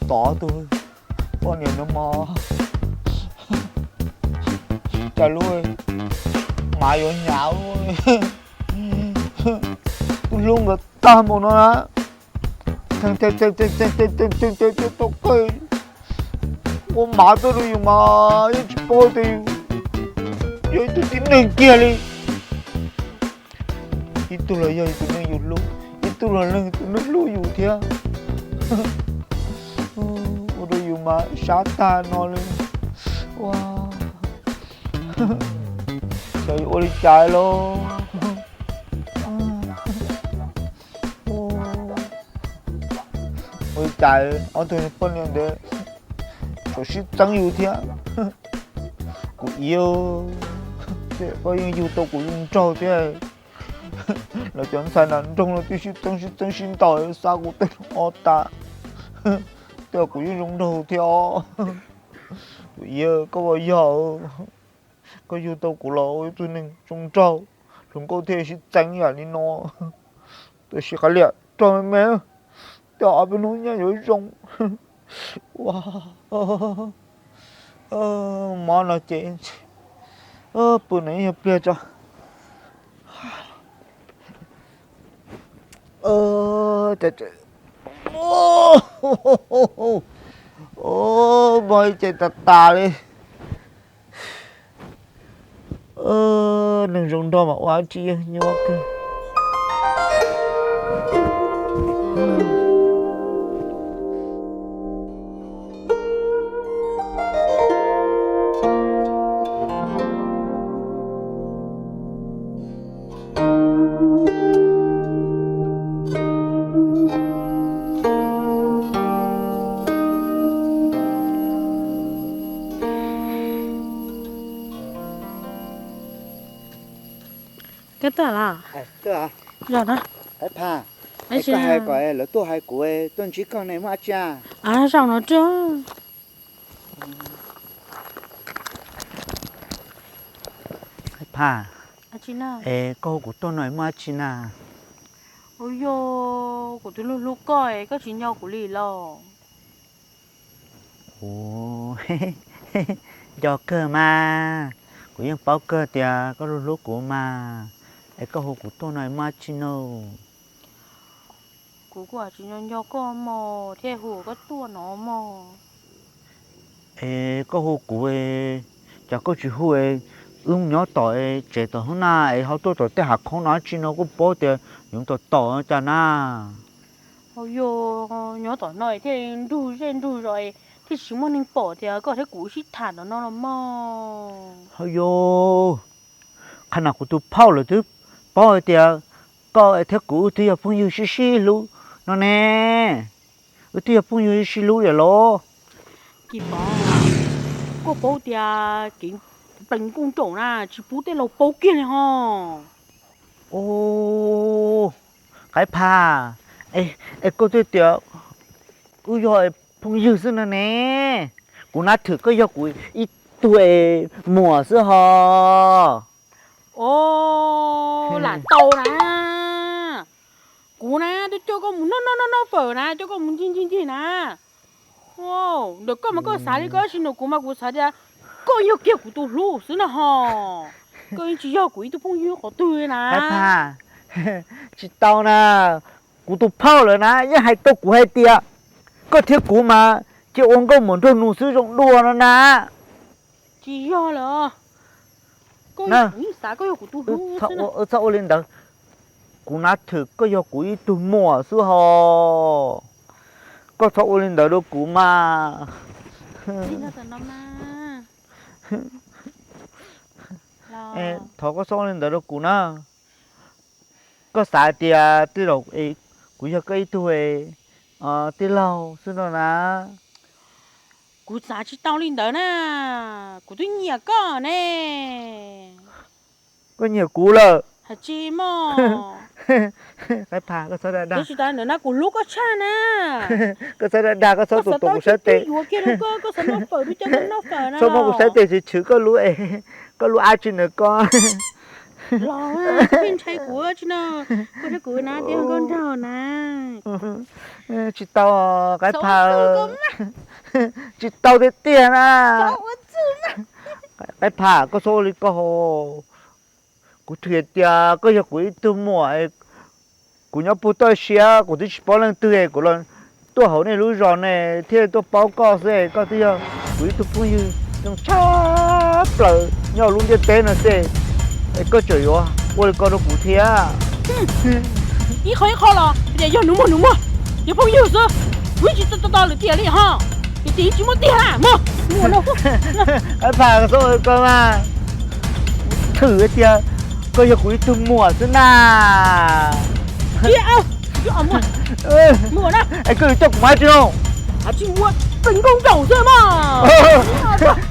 tod tus poj niam no mas cas lub mav yuav hnyav, tus hlub nkawd tag npaum no na, tau qe ua mav tuaj rau yus mas yeej tsis paub tias yog ib tug tib neeg kiag li. Ib tug los yog tus neeg yus hlub, ib tug los yog tus neeg hlub yus thiab. Ua rau yus mas sab tag no li. Ua, xyov yuav ua li cas lauj. Ua li cas ob tug poj niam ntawd tseem sib txeeb yus thiab. Kuv iab, koj yeej yug tau kuv zoo nraug thiab. Lawv cov ntxhais nram nroog no twb sib txeeb sib txeeb sib ntaus xa kuv tej o tas, tej kuv yeej zoo nraug thiab os. Kuv iab, koj ua yog koj yug tau kuv los ua ib tug neeg zoo nraug, hluas nkauj thiaj sib txeeb yam li no. Tab sis qhov liam rog me me, tej ob peb hnub nyob yuav zoo. Ua, mob no ces pw no yog pliag tso. Mob ib ce tas tas li. Neeg zoo nraug mas ua dab tsi yeej nyuaj kawg. Koj tuaj los? Zos no. Qaiv Phaj, koj hais kom lawv tuaj hais kuv tuaj ntsib koj ne muaj dab tsi a? Zaum no tuaj. Qaiv Phaj, es koj hu kuv tuaj no muaj dab tsi na? Ua yog kuv twb hlub hlub koj es koj tsis nco kuv li los? Ua, nco kawg mas, kuv yeej paub kawg tias koj hlub hlub kuv mas, es koj hu kuv tuaj no muaj dab tsi no? Kuv kuj tsis nco nco koj mog thiaj hu koj tuaj no mog. Es koj hu kuv, cas koj tsis hu, wb nyob tom tsev tom hub na es ho tuaj tom tej hav khoob no dab tsi no kuj paub tias yus tom tom cas na. Hauv yus nyob tom no thiaj nrug zej nrug zos, thiaj tsis muaj neeg pom tias koj thiab kuv sib tham tom no los mog. Hauv yus, qhov no kuv tus phauj lawv twb paub hais tias koj thiab kuv wb twb yog phooj ywg sib sib hlub no ne. Wb twb yog phooj ywg sib hlub lawm los? Kis Pov, koj paub tias kev plees nkauj nraum na tsis pub tej laus paub kiag li ho. Ub, Qaib Phaj, es koj twb tias wb yog phooj ywg xwb no ne. Kuv nab thwm koj yog kuv ib tug es muam xwb ho. Os, lam tau na. Kuv na twb coj koj mus noj noj noj noj fawm na, coj koj mus ncig ncig ncig na. Ntawm koj mas koj xav li koj tab sis ntawm kuv mas kuv xav tias koj yog kiag kuv tus hlub xwb na ho. Koj yeej tsis yog kuv ib tug phooj ywg qhov twg li na. Qaib Phaj, tsis tau na. Kuv tus phauj lawv na yeej hais tau kuv hais tias koj thiab kuv mas cia ua nkauj muam nraug nus xwb zoo dua no na. Tsis yog lawm. Koj yeej xav koj yog kuv tus hlub xwb na. Wb txhob ua li ntawd. Kuv nab thwm koj yog kuv ib tug muam xwb ho. Koj txhob ua li ntawd rau kuv mas. Thov koj txhob ua li ntawd rau kuv na. Koj xav tias tej zaum kuv yog koj ib tug tij laug xwb no na. Kuv xav tsis tau li ntawd na, kuv twb nyiam koj ne. Koj nyiam kuv lawm? Hais tsis mog. Qaib Phaj, koj txhob dag dag. Tsis tas ntawd na kuv hlub koj tshaj na. Koj txhob dag dag, koj txhob tus tus kuv sab tes. Yuav kiag rau koj, koj xav noj fawm rau cov noj fawm na. Txhob muab kuv sab tes tshwm tshwm, koj lub, koj lub ab tsi ntawd koj. Los, koj pheej ntshai kuv tsi no, koj ntshai kuv na, tias koj nraug na. Tsis tau, qaib phaj, tsis tau tiag tiag na. Qaib phaj, koj txhob ua li ko. Kuv twb tias koj yog kuv ib tug muam, kuv nyob puag toj siab kuv twb tsis paub leej twg es kuv los tuaj hauv nej lub zos ne thiaj tuaj paub koj xwb es koj twb yog kuv ib tug phooj ywg zoo tshaj plaws nyob hauv lub ntiaj teb no xwb es koj tseem yuav ua li ko rau kuv thiab. Ib qho ib qho los tias yog nus muag nus muag, yog phooj ywg xwb, kuv tsis to to lwm tiam li ho. Yus tias tsis muaj tiag muag. Qaib phaj, koj txhob ua li ko mas. Kuv twb tias koj yog kuv ib tug muam xwb na. Es koj yuav coj kuv mus ua tsi no?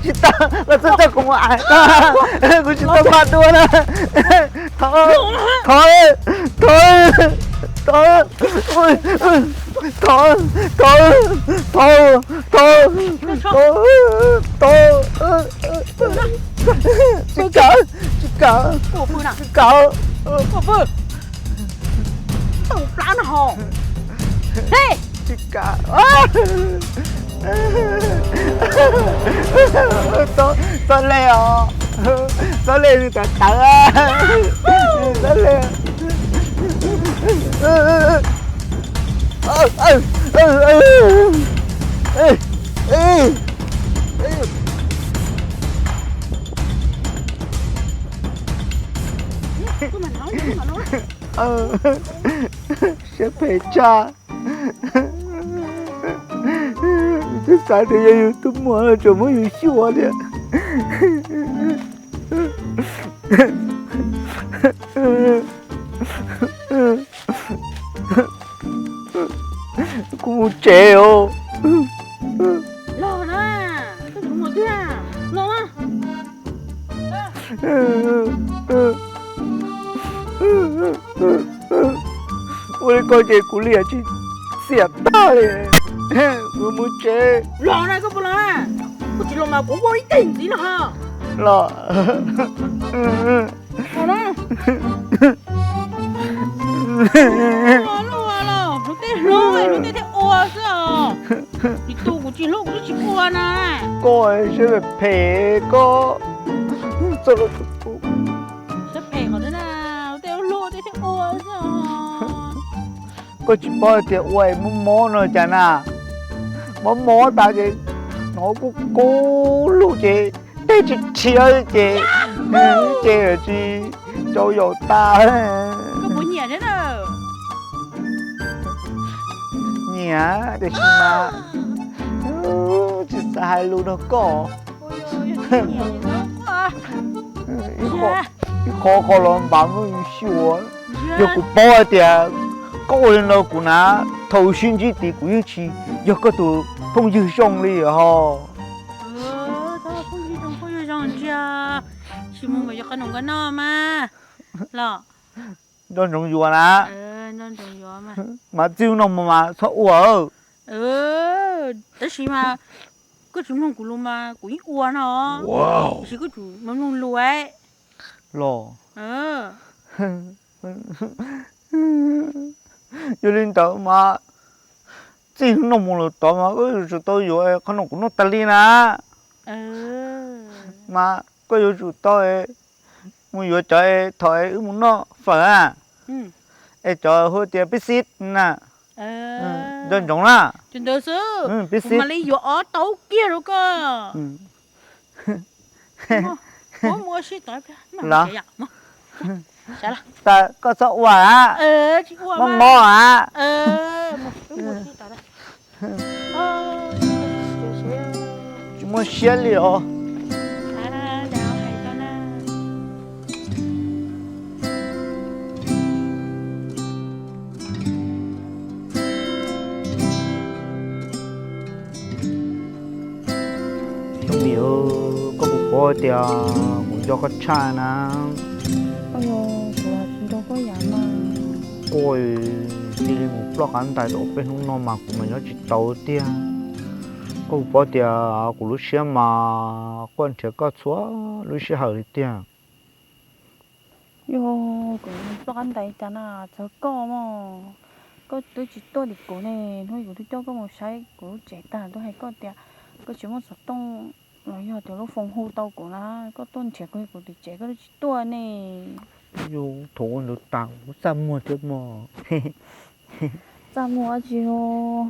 Tsis tau, koj txhob coj kuv mus ua, kuv tsis tau npaj dua na. Thov, thov, thov, thov, thov, thov, thov, thov, tsis kam, tsis kam, tsis kam. Tsis kam. Txhob le os, txhob le, nws tawv tawv, txhob le. Siab phem tshaj. Twb xav tias yog yus tus muam los tseem muab yus xyuas thiab. Kuv mus tsev os. Los na, koj tus muam twg los? Ua li ko ces kuv liam tsis xiam tag li. Kuv mus tsev. Los na, koj puas los na? Koj tsis los mas kuv ua ib teg ntxiv no ho. Los. Los na. Hlub los, hlub tej hlub, hlub tej thiaj ua xwb os. Tsis tu kuv tsis hlub kuv twb tsis ua na. Koj siab phem koj. Siab phem qhov twg na, hlub tej hlub tej thiaj ua xwb os. Koj tsis paub tias ua es mob mob no cas na. Mob mob tas ces hnov kub kub lug ces teg tsis rhiab ces, ces tsis rau yaum tas. Koj puas nyiam thiab na? Nyiam, tiam sis mas tsis xav hais lus nrog koj. Ib qho, ib qho qhov los npav muab yus xyuas. Yog kuv paub hais tias koj ua li no kuv na, thaum sib ntsib tid kuv yeej tsis yog koj tus phooj ywg zoo li ho. Phooj ywg zoo, phooj ywg zoo ntsia, tsis mus mas yuav qhov nus nkaus noj mas los. Nco ntsoov yuav na. Mas txij no mus mas txhob ua. Tab sis mas koj tsis mloog kuv lus mas kuv yeej ua no. Tiam sis koj tsum mloog lus los. Yog li ntawd mas txij no mus lawm tod mas koj yuav tsum tau yuav qhov no kuv noj tas li na. Mas koj yuav tsum tau mus yuav cov thaum wb mus noj fawm na, es cov hu tias pib xib na. Nco ntsoov na. Pib xib. Yuav ob tau kiag rau koj. Los, koj txhob ua a, mob mob a. Tsis muaj siab li os. Xyoo Mim, koj puas paub tias kuv nco koj tshaj na. Koj cia li mus ploj qab ntais rau peb hnub no mas kuv mas nyob tsis tau tiag. Koj puas paub tias kuv lub siab mas quaj nrhiav koj txhua lub sij hawm li tiag. Yog kuv txoj qab ntais cas na, txog koj mog, koj twb tsis tuaj tim kuv ne. Hnub kuv twb coj koj mus saib kuv lub tsev tag, twb hais koj tias koj tsis muaj xov tooj los yog tias lub foos hu tau kuv na, koj tuaj nrhiav kuv, kuv tim tsev koj twb tsis tuaj ne. Yus thaum ua ntu tas kuv txaj muag thiab mog. Txaj muag dab tsi os?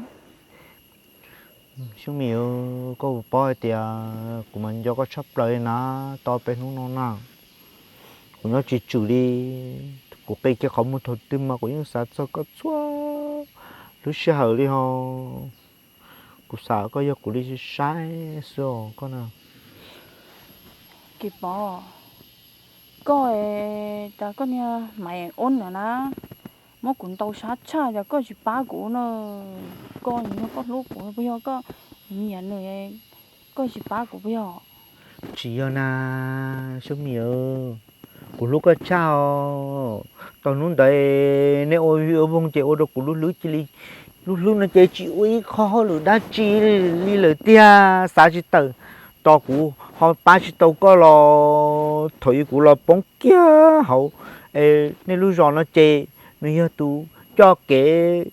Xyoob Mim, koj puas paub hais tias kuv mas nco koj tshaj plaws li na, tau peb hnub no na, kuv nyob tsis tswm li. Kuv qi kiag qhov muag thaum twg mas kuv yeej xav txog koj txhua lub sij hawm li ho. Kuv xav koj yog kuv li saib xwb os koj na. Kis Pov, koj, cas koj niag Maiv Ub na, muab kuv ntaus sab tshaj, cas koj tsis pab kuv na? Koj yog koj hlub kuv puas yog koj nyiam nws, koj tsis pab kuv puas yog? Tsis yog na, Xyoob Mim, kuv hlub koj tshaj os. Tau hnub ntawd nej ua vij ua voog ces ua rau kuv lub hlwb cia li, lub hlwb no ces tsis ua ib qho hauj lwm dab tsi li lawm tiag, xav tsis tawm, tos kuv ho pab tsis tau koj los thaum ub kuv los poob kiag hauv. Es nej lub zos no ces nws yog tus coj kev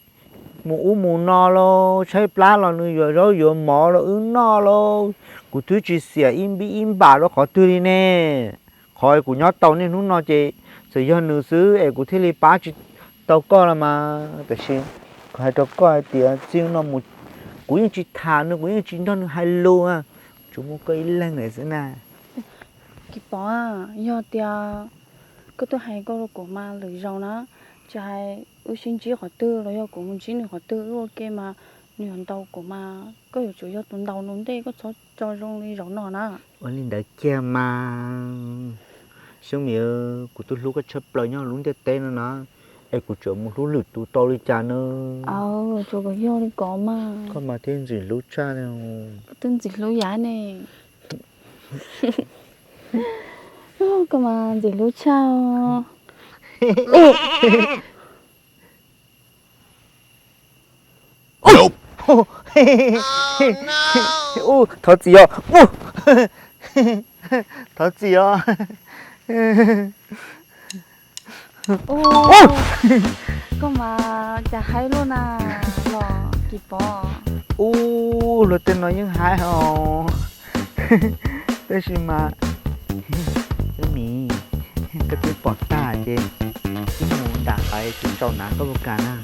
mus ub mus no lauj, tshaib plab los nws yuav zaub yuav mov rau wb noj lauj. Kuv twb tsis xiam ib npib ib npam rau qhov twg li ne. Qhov kuv nyob tau niaj hnub no ces txawm yog nws xwb es kuv thiaj li pab tsis tau koj los mas. Tab sis kuv hais rau koj hais tias txij no mus kuv yeej tsis tham nws, kuv yeej tsis nrog nws hais lus, tsuas muaj koj ib leeg lawm xwb na. Kis Pov, yog tias koj twb hais koj rau kuv mas lwm zaus na, tsis hais wb sib ntsib qhov twg los yog kuv mus ntsib nws qhov twg wb ua ke mas nws yuav ntaus kuv mas koj yuav tsum yog tus ntaus nws ua ntej, koj txhob tso zoo li zaum no na. Ua li ntawd kiag mas, Xyoob Mim, kuv twb hlub koj tshaj plaws nyob lub ntiaj teb no na, es kuv tseem mus hlub lwm tus tau li cas na? Aw, tsuas kom yog li ko mas. Koj mas thiaj ntxim hlub tshaj li. Twb ntxim hlub yam ne. Koj mas ntxim hlub tshaj. Ub, thov txim os. Ub, thov txim os. Ub, koj mas cas haib luaj na los Kis Pov. Ub, luag tej no yeej haib os. Tab sis mas, Xyoob Mim, koj twb pom tag ces wb mus nram hav kuv tsaus hnav koj puas kam na?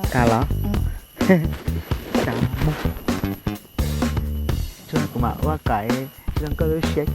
Kam los? Kam mus. Tsuag kuv mam ua kom zoo koj lub siab.